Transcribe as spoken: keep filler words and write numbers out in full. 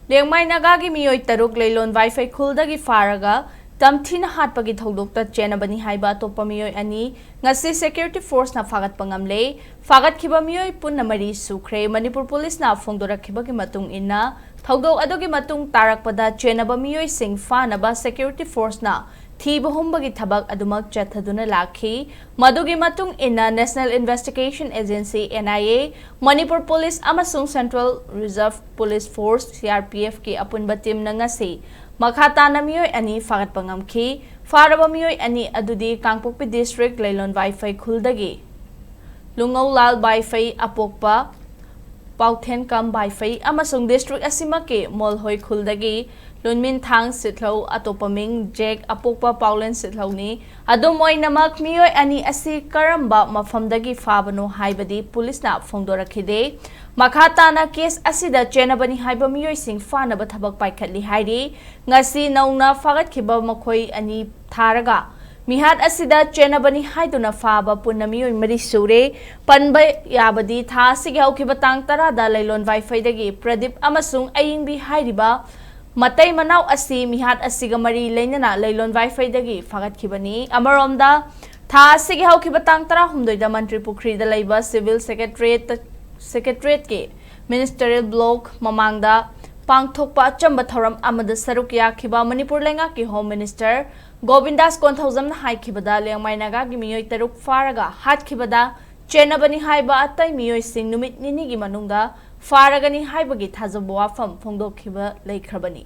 ꯂꯦꯡꯃꯥꯏ ꯅꯥꯒꯥꯒꯤ ꯃꯤꯑꯣꯏ ꯇꯔꯨꯛ ꯂꯩꯂꯣꯟ ꯋꯥꯏꯐꯩ ꯈꯨꯜꯗꯒꯤ ꯐꯥꯔꯒ ꯇꯝꯊꯤꯅ ꯍꯥꯠꯄꯒꯤ ꯊꯧꯗꯣꯛꯇ ꯆꯦꯟꯅꯕꯅꯤ ꯍꯥꯏꯕ ꯑꯇꯣꯞꯄ ꯃꯤꯑꯣꯏ ꯑꯅꯤ ꯉꯁꯤ ꯁꯦꯀ꯭ꯌꯨꯔꯤꯇꯤ ꯐꯣꯔꯁꯅ ꯐꯥꯒꯠꯄ ꯉꯝꯂꯦ꯫ ꯐꯥꯒꯠꯈꯤꯕ ꯃꯤꯑꯣꯏ ꯄꯨꯟꯅ ꯃꯔꯤ ꯁꯨꯈ꯭ꯔꯦ꯫ ꯃꯅꯤꯄꯨꯔ ꯄꯨꯂꯤꯁꯅ ꯐꯣꯡꯗꯣꯔꯛꯈꯤꯕꯒꯤ ꯃꯇꯨꯡ ꯏꯟꯅ, ꯊꯧꯗꯣꯛ ꯑꯗꯨꯒꯤ ꯃꯇꯨꯡ ꯇꯥꯔꯛꯄꯗ ꯆꯦꯟꯅꯕ ꯃꯤꯑꯣꯏꯁꯤꯡ ꯐꯥꯅꯕ ꯁꯦꯀ꯭ꯌꯨꯔꯤꯇꯤ ꯐꯣꯔꯁꯅ ꯊꯤꯕ ꯍꯨꯝꯕꯒꯤ ꯊꯕꯛ ꯑꯗꯨꯃꯛ ꯆꯠꯊꯗꯨꯅ ꯂꯥꯛꯈꯤ꯫ ꯃꯗꯨꯒꯤ ꯃꯇꯨꯡ ꯏꯟꯅ National Investigation Agency, N I A, Manipur police ꯑꯃꯁꯨꯡ Central Reserve Police Force, C R P F, ꯀꯤ ꯑꯄꯨꯟꯕ ꯇꯤꯝꯅ ꯉꯁꯤ ꯃꯈꯥ ꯇꯥꯅ ꯃꯤꯑꯣꯏ ꯑꯅꯤ ꯐꯥꯒꯠꯄ ꯉꯝꯈꯤ꯫ ꯐꯥꯔꯕ ꯃꯤꯑꯣꯏ ꯑꯅꯤ ꯑꯗꯨꯗꯤ ꯀꯥꯡꯄꯣꯛꯄꯤ ꯗꯤꯁꯇ꯭ꯔꯤꯛ ꯂꯩꯂꯣꯟ ꯋꯥꯏꯐꯩ ꯈꯨꯜꯗꯒꯤ ꯂꯨꯉꯧꯂꯥꯜ ꯋꯥꯏꯐꯩ ꯑꯄꯣꯛꯄ ꯄꯥꯎꯊꯦꯟꯀꯝ ꯋꯥꯏꯐꯩ ꯑꯃꯁꯨꯡ ꯗꯤꯁꯇ꯭ꯔꯤꯛ ꯑꯁꯤꯃꯛꯀꯤ ꯃꯣꯜꯍꯣꯏ ꯈꯨꯜꯗꯒꯤ ꯂꯨꯟꯃꯤꯟꯊꯥꯡ ꯁꯤꯠꯂꯧ, ꯑꯇꯣꯞꯄ ꯃꯤꯡ ꯖꯦꯛ, ꯑꯄꯣꯛꯄ ꯄꯥꯎꯂꯦꯟ ꯁꯤꯠꯂꯧꯅꯤ꯫ ꯑꯗꯨꯝ ꯑꯣꯏꯅꯃꯛ, ꯃꯤꯑꯣꯏ ꯑꯅꯤ ꯑꯁꯤ ꯀꯔꯝꯕ ꯃꯐꯝꯗꯒꯤ ꯐꯥꯕꯅꯣ ꯍꯥꯏꯕꯗꯤ ꯄꯨꯂꯤꯁꯅ ꯐꯣꯡꯗꯣꯔꯛꯈꯤꯗꯦ꯫ ꯃꯈꯥ ꯇꯥꯅ ꯀꯦꯁ ꯑꯁꯤꯗ ꯆꯦꯟꯅꯕꯅꯤ ꯍꯥꯏꯕ ꯃꯤꯑꯣꯏꯁꯤꯡ ꯐꯥꯅꯕ ꯊꯕꯛ ꯄꯥꯏꯈꯠꯂꯤ ꯍꯥꯏꯔꯤ꯫ ꯉꯁꯤ ꯅꯧꯅ ꯐꯥꯒꯠꯈꯤꯕ ꯃꯈꯣꯏ ꯑꯅꯤ ꯊꯥꯔꯒ ꯃꯤꯍꯥꯠ ꯑꯁꯤꯗ ꯆꯦꯟꯅꯕꯅꯤ ꯍꯥꯏꯗꯨꯅ ꯐꯥꯕ ꯄꯨꯟꯅ ꯃꯤꯑꯣꯏ ꯃꯔꯤ ꯁꯨꯔꯦ꯫ ꯄꯟꯕ ꯌꯥꯕꯗꯤ, ꯊꯥ ꯑꯁꯤꯒꯤ ꯍꯧꯈꯤꯕ ꯇꯥꯡ ꯇꯔꯥꯗ ꯂꯩꯂꯣꯟ ꯋꯥꯏꯐꯩꯗꯒꯤ ꯄ꯭ꯔꯗꯤꯞ ꯑꯃꯁꯨꯡ ꯑꯌꯤꯡꯕꯤ ꯍꯥꯏꯔꯤꯕ ꯃꯇꯩ ꯃꯅꯥꯎ ꯑꯁꯤ ꯃꯤꯍꯥꯠ ꯑꯁꯤꯒ ꯃꯔꯤ ꯂꯩꯅꯅ ꯂꯩꯂꯣꯟ ꯋꯥꯏꯐꯩꯗꯒꯤ ꯐꯥꯒꯠꯈꯤꯕꯅꯤ꯫ ꯑꯃꯔꯣꯝꯗ, ꯊꯥ ꯑꯁꯤꯒꯤ ꯍꯧꯈꯤꯕ ꯇꯥꯡ ꯇꯔꯥꯍꯨꯝꯗꯣꯏꯗ ꯃꯟꯇ꯭ꯔꯤ ꯄꯨꯈ꯭ꯔꯤꯗ ꯂꯩꯕ ꯁꯤꯚꯤꯜ ꯁꯦꯀ꯭ꯔꯦꯇꯔꯤꯌꯦꯠ, ꯁꯦꯀ꯭ꯔꯦꯇꯔꯤꯌꯦꯠꯀꯤ ꯃꯤꯅꯤꯁꯇꯔꯤꯌꯦꯜ ꯕ꯭ꯂꯣꯛ ꯃꯃꯥꯡꯗ ꯄꯥꯡꯊꯣꯛꯄ ꯑꯆꯝꯕ ꯊꯧꯔꯝ ꯑꯃꯗ ꯁꯔꯨꯛ ꯌꯥꯈꯤꯕ ꯃꯅꯤꯄꯨꯔ ꯂꯩꯉꯥꯛꯀꯤ ꯍꯣꯝ ꯃꯤꯅꯤꯁꯇꯔ ꯒꯣꯕꯤꯟꯗꯥꯁ ꯀꯣꯟꯊꯧꯖꯝꯅ ꯍꯥꯏꯈꯤꯕꯗ, ꯂꯦꯡꯃꯥꯏ ꯅꯥꯒꯥꯒꯤ ꯃꯤꯑꯣꯏ ꯇꯔꯨꯛ ꯐꯥꯔꯒ ꯍꯥꯠꯈꯤꯕꯗ ꯆꯦꯟꯅꯕꯅꯤ ꯍꯥꯏꯕ ꯑꯇꯩ ꯃꯤꯑꯣꯏꯁꯤꯡ ꯅꯨꯃꯤꯠ ꯅꯤꯅꯤꯒꯤ ꯃꯅꯨꯡꯗ ꯐꯥꯔꯒꯅꯤ ꯍꯥꯏꯕꯒꯤ ꯊꯥꯖꯕ ꯋꯥꯐꯝ ꯐꯣꯡꯗꯣꯛꯈꯤꯕ ꯂꯩꯈ꯭ꯔꯕꯅꯤ꯫